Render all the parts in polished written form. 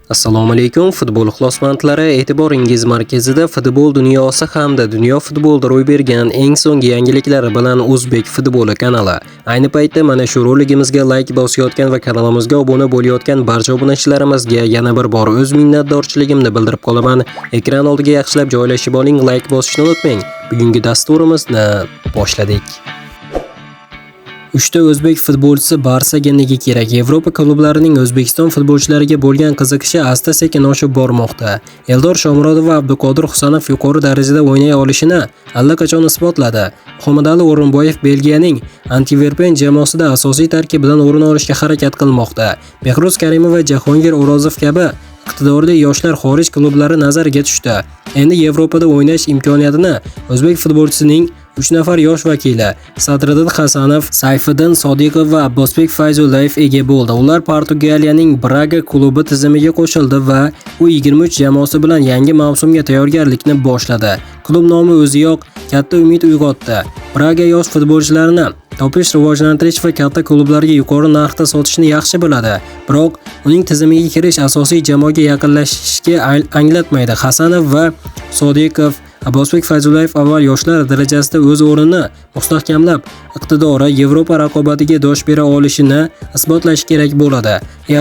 Assalomu alaykum, futbol ixlosmandlari. E'tiboringiz markazida futbol dunyosi hamda dunyo futbolida ro'y bergan eng so'nggi yangiliklari bilan O'zbek futboli kanali. Ayni paytda mana shu roligimizga like bosayotgan va kanalimizga obuna bo'layotgan barcha obunachilarimizga yana bir bor o'z minnatdorchiligimni bildirib qolaman. Ekran oldiga yaxshilab joylashib oling, like bosishni unutmang. Bugungi dasturimizni boshladik. Uchta o'zbek futbolchisi Barsaga nega kerak? Yevropa klublarining O'zbekiston futbolchilariga bo'lgan qiziqishi asta-sekin oshib bormoqda. Eldor Shomurodov va Abduqodir Husanov yuqori darajada o'ynay olishini allaqachon isbotladi. Muhammadali O'rinboyev Belgiyaning Antverpen jamoasida asosiy tarkibdan o'rin olishga harakat qilmoqda. Behruz Karimov va Jahongir O'rozov kabi iqtidorli yoshlar xorij klublari nazariga tushdi. Endi Yevropada o'ynash imkoniyatini o'zbek futbolchisining 3 nafar yosh vakili Sadriddin Hasanov, Sayfiddin Sodiqov va Abbosbek Fayzullayev ega bo'ldi. Ular Portugaliyaning Braga klubi tizimiga qo'shildi va U23 jamoasi bilan yangi mavsumga tayyorgarlikni boshladi. Klub nomi o'ziyoq katta umid uyg'otdi. Braga yosh futbolchilarni topish, rivojlantirish va katta klublarga yuqori narxda sotishni yaxshi biladi. Biroq uning tizimiga kirish asosiy jamoaga yaqinlashishga anglatmaydi. Hasanov va Sodiqov, Abbosbek Fayzullayev avval yoshlar darajasida o'z o'rnini mustahkamlab, iqtidori Yevropa raqobatiga dosh bera olishini isbotlashi kerak bo'ladi.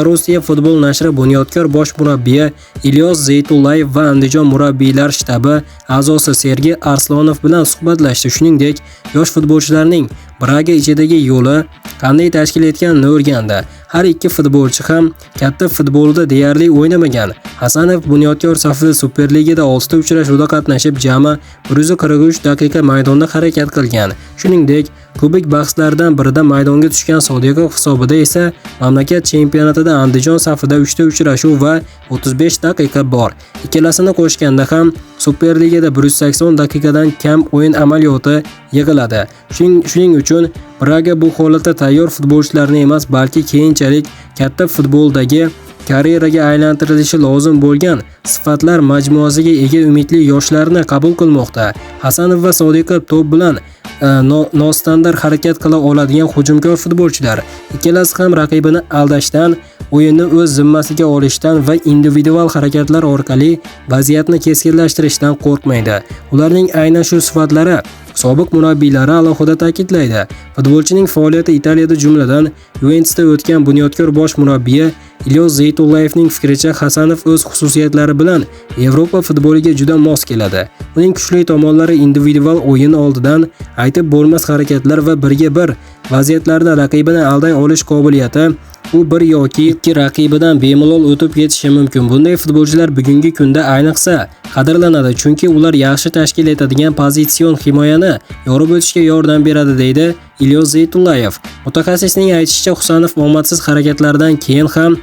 Rossiya futbol nashri bunyodkor bosh murabbiyi Ilyos Zeytullayev va Andijon murabbiylar shtabi a'zosi Sergey Arslonov bilan suhbatlashdi. Shuningdek, yosh futbolchilarning Braga ichidagi yo'li qanday tashkil etganini o'rgandi. Har ikki futbolchi ham katta futbolda deyarli o'ynamagan. Hasanov bunyodkor safida Superligada 6 ta uchrashuvda qatnashib, jami 143 daqiqa maydonda harakat qilgan. Shuningdek, kubok bahslaridan birida maydonga tushgan Sodiqov hisobida esa mamlakat chempionatida Andijon safida 3 ta uchrashuv va 35 daqiqa bor. Ikkalasini qo'shganda ham Superligada 180 daqiqadan kam o'yin amaliyoti yig'iladi. Shuning uchun Braga bu holatda tayyor futbolchilarni emas, balki keyinchalik katta futboldagi karyeraga aylantirilishi lozim bo'lgan sifatlar majmuasiga ega umidli yoshlarni qabul qilmoqda. Hasanov va Sodiqov to'p bilan nostandart harakat qila oladigan hujumkor futbolchilar. Ikkalasi ham raqibini aldashdan, o'yinni o'z zimmasiga olishdan va individual harakatlar orqali vaziyatni keskinlashtirishdan qo'rqmaydi. Ularning aynan shu sifatlari sobiq murabbiylari alohida ta'kidlaydi. Futbolchining faoliyati Italiyada, jumladan Yuventusda o'tgan bunyodkor bosh murabbiyi Ilyos Zeytullayevning fikricha, Hasanov o'z xususiyatlari bilan Yevropa futboliga juda mos keladi. Uning kuchli tomonlari individual o'yin oldidan aytib bo'lmas harakatlar va birga bir vaziyatlarda raqibini alday olish qobiliyati. U bir yoki ikki raqibidan bemalol o'tib ketishi mumkin. Bunday futbolchilar bugungi kunda ayniqsa qadrlanadi, chunki ular yaxshi tashkil etadigan pozitsion himoyani yorib o'tishga yordam beradi, deydi Ilyos Zeytullayev. Mutaxassisning aytishicha, Husanov omadsiz harakatlardan keyin ham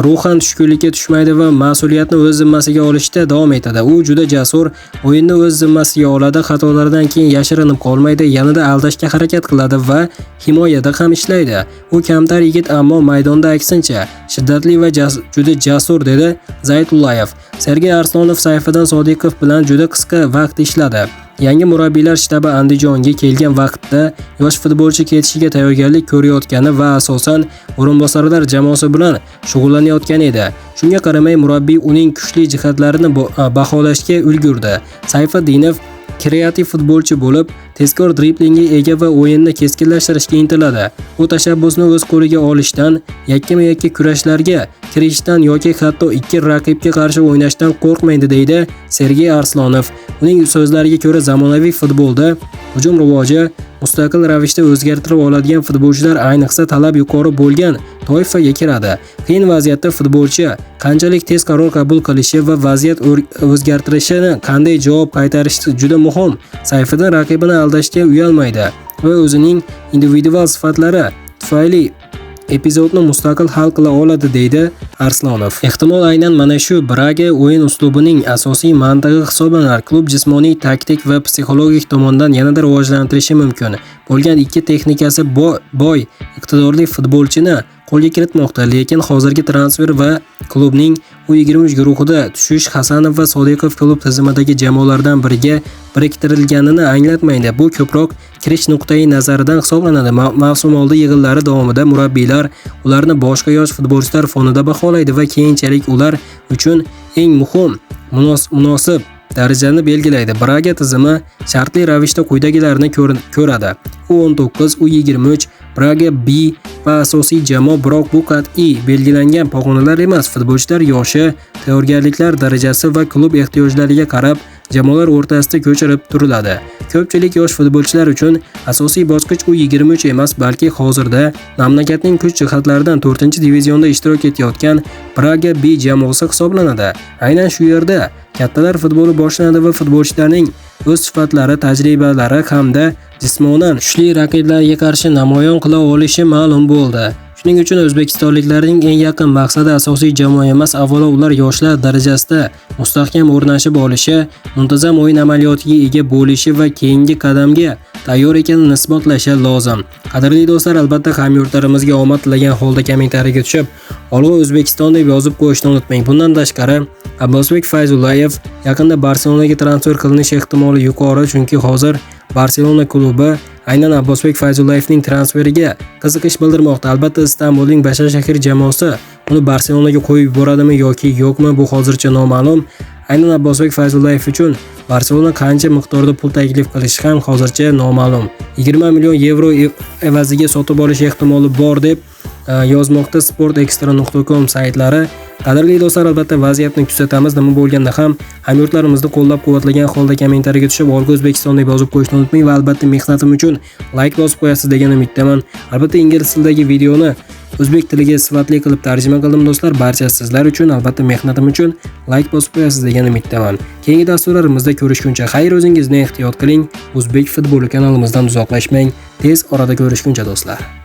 ruhan tushkunlikka tushmaydi va mas'uliyatni o'z zimmasiga olishda davom etadi. U juda jasur, o'yinni o'z zimmasiga oladi, xatolardan keyin yashirinib qolmaydi, yanada aldashga harakat qiladi va himoyada ham ishlaydi. U kamtar yigit, ammo maydonda aksincha shiddatli va juda jasur, dedi Zaytullayev. Sergey Arslonov Sayfiddin Sodiqov bilan juda qisqa vaqt ishladi. Yangi murabbiylar shtabi Andijonga kelgan vaqtda yosh futbolchi ketishiga tayyorgarlik ko'rayotgani va asosan o'rinbosarlar jamoasi bilan shug'ullanayotgan edi. Shunga qaramay murabbiy uning kuchli jihatlarini baholashga ulgurdi. Sayfiddinov kreativ futbolchi bo'lib, tezkor driblingga ega va o'yinni keskinlashtirishga intiladi. U tashabbusni o'z qo'liga olishdan, yakkama-yakka kurashlarga kirishdan yoki hatto ikki raqibga qarshi o'ynashdan qo'rqmaydi, deydi Sergey Arslonov. Uning so'zlariga ko'ra, zamonaviy futbolda hujum rivoji mustaqil ravishda o'zgartirib oladigan futbolchilar ayniqsa talab yuqori bo'lgan toifaga kiradi. Qiyin vaziyatda futbolchi qanchalik tez qaror qabul qilishi va vaziyat o'zgartirishini qanday javob qaytarishi juda muhim. Sayfiddin raqibini aldashga uyalmaydi va o'zining individual sifatlari tufayli epizodni mustaqil hal qila oladi, deydi Arslonov. Ehtimol aynan mana shu Braga o'yin uslubining asosiy mantig'i hisoblanar. Klub jismoniy, taktik va psixologik tomondan yanada rivojlantirishi mumkin bo'lgan ikki texnikasi boy iqtidorli futbolchini qo'lga kiritmoqda, lekin hozirgi transfer va klubning U23 guruhida tushish Hasanov va Sodiqov klub tizimidagi jamoalardan biriga biriktirilganini anglatmaydi. Bu ko'proq kirish nuqtai nazaridan hisoblanadi. Mavsum oldi yig'inlari davomida murabbiylar ularni boshqa yosh futbolchilar fonida baholaydi va keyinchalik ular uchun eng muhim munosib darajani belgilaydi. Braga tizimi shartli ravishda quyidagilarni ko'radi: U19, U23, Braga B va asosiy jamoa, biroq bu qat'iy belgilangan pog'onalar emas. Futbolchilar yoshi, tayyorgarliklar darajasi va klub ehtiyojlariga qarab jamoalar o'rtasida ko'chirib turiladi. Ko'pchilik yosh futbolchilar uchun asosiy bosqich U23 emas, balki hozirda mamlakatning kuch jihatlaridan 4-divizionda ishtirok etayotgan Braga B jamoasi hisoblanadi. Aynan shu yerda kattalar futboli boshlanadi va futbolchilarning o'z sifatlari, tajribalari hamda jismonan kuchli raqiblarga qarshi namoyon qila olishi ma'lum bo'ldi. Shuning uchun o'zbekistonliklarning eng yaqin maqsadi asosiy jamoa emas, avvalo ular yoshlar darajasida mustahkam o'rnashib olishi, muntazam o'yin amaliyotiga ega bo'lishi va keyingi qadamga tayyor ekanini isbotlashi lozim. Qadrli do'stlar, albatta hamyurtlarimizga omad tilagan holda kommentariyaga tushib, "Olg'a O'zbekiston" deb yozib qo'yishni unutmang. Bundan tashqari, Abbosbek Fayzullayev yaqinda Barselonaga transfer qilinish ehtimoli yuqori, chunki hozir Barselona klubi aynan Abbosbek Fayzullayevning transferiga qiziqish bildirmoqda. Albatta Istanbulning Başakşehir jamoasi uni Barselonaga qo'yib yuboradimi yoki yo'qmi, bu hozircha noma'lum. Aynan Abbosbek Fayzullayev uchun Barselona qancha miqdorda pul taklif qilishi ham hozircha noma'lum. 20 million yevro evaziga sotib olish ehtimoli bor deb yozmoqda sportextra.com saytlari. Qadrli do'stlar, albatta vaziyatni kuzatamiz. Nima bo'lganda ham hamyurtlarimizni qo'llab-quvvatlagan holda kommentariyaga tushib, "Olg'a O'zbekiston" deb yozib qo'yishni unutmang va albatta mehnatim uchun like bosib qo'yasiz degan umiddaman. Albatta ingliz tilidagi videoni o'zbek tiliga sifatli qilib tarjima qildim do'stlar. Barchasi sizlar uchun, albatta mehnatim uchun like bosib qo'yasiz degan umiddaman. Keyingi dasturlarimizda ko'rishguncha xayr, o'zingizni ehtiyot qiling. O'zbek futboli kanalimizdan uzoqlashmang. Tez orada ko'rishguncha do'stlar.